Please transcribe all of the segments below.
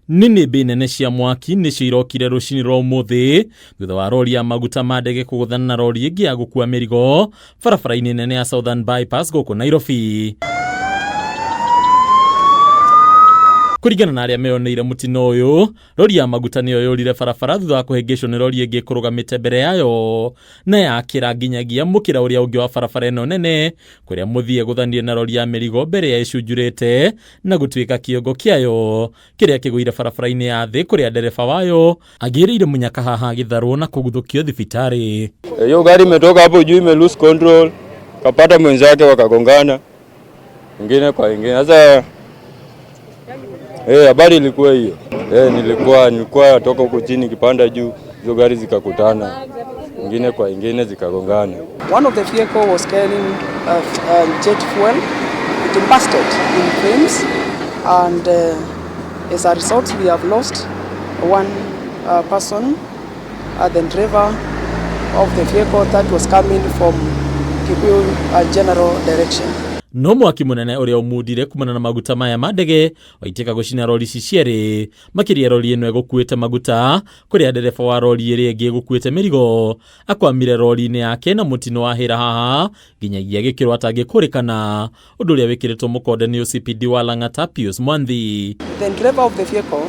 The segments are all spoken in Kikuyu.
Nĩnĩmbĩ nene cia mwaki nĩcio irokire rũcinĩ rwa ũmũthĩ thutha wa rori ya maguta ma ndege kũgũthana na rori ĩngĩ ya gũkua mĩrigo barabara-inĩ nene ya Southern Bypass gũkũ Nairobi. Kũringana na arĩa meyoneire mũtino ũyũ, rori ya maguta nĩyo yũrire barabara thutha wa kũhĩngĩcwo nĩ rori ĩngĩ ĩkũrũgamĩte mbere yayo na yakĩra nginyagia mũkĩra ũrĩa ũngĩ wa barabara ĩno nene kũrĩa mũthii ĩgũthanire na rori ya mĩrigo mbere ya ĩcunjurĩte na gũtuĩka kĩongo kĩayo kĩrĩa kĩgũire barabara-inĩ ya thĩ kũrĩa ndereba wayo agĩrĩire mũnyaka haha agĩtharwo na kũguthũkio thibitarĩ. Hiyo gari imetoka hapo juu ime lose control, kapata mwenzake wakagongana ingine kwa ingine. Sasa habari ilikuwa hiyo. Nilikuwa natoka huko chini kipanda juu, hizo gari zikakutana ingine kwa ingine zikagongana. One of the vehicle was carrying jet fuel. It busted in flames and as a result we have lost one person, the driver of the vehicle that was coming from Kikuyu general direction. No mwaki munene uria umundire kumana na maguta maya ma ndege waitika gucina rori ici cierĩ, makĩria rori ĩno ĩgũkuĩte maguta kũrĩa ndereba wa rori ĩrĩa ĩngĩ ĩgũkuĩte mĩrigo akwamire rori-inĩ yake na mũtino wahĩra haha nginyagia gĩkĩro atangĩkũrĩkana, ũndũ ũrĩa wĩkĩrĩtwo mũkonde nĩ OCPD wa Lang'ata Pius Mwanthi. The driver of the vehicle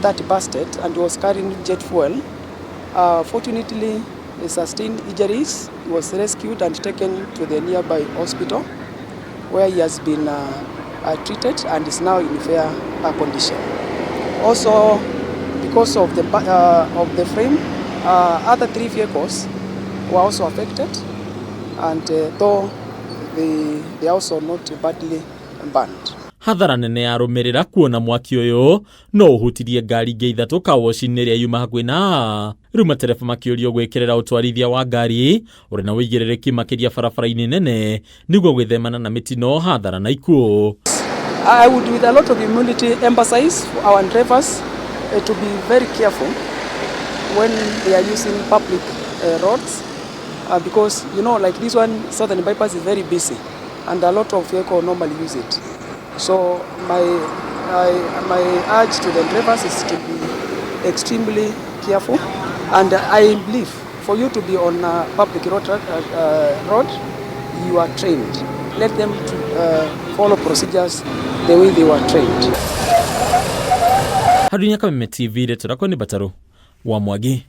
that busted and was carrying jet fuel, fortunately he sustained injuries. He was rescued and taken to the nearby hospital where he has been treated and is now in fair condition. Also, because of the frame, other three vehicles were also affected, and though they are also not badly burned. Hathara nene ya rũmĩrĩra kuona mwaki ũyũ no ũhutirie ngari ingĩ ithatũ kawoci-inĩ ĩrĩa yuma hakuhĩ na rĩu matereba makĩũrio gwĩkĩrĩra ũtwarithia wa ngari ũrĩ na ũigĩrĩrĩki makĩria barabara-inĩ nene nĩguo gwĩthemana na mĩtino, hathara na ikuũ. I would with a lot of humility emphasize for our drivers to be very careful when they are using public roads, because like this one, Southern Bypass is very busy and a lot of vehicles normally use it. So my urge to the drivers is to be extremely careful, and I believe for you to be on a public road, you are trained. Let them to, follow procedures the way they were trained. Harunya Kameme TV, rĩtwa rĩakwa nĩ Batarũ wa Mwangi.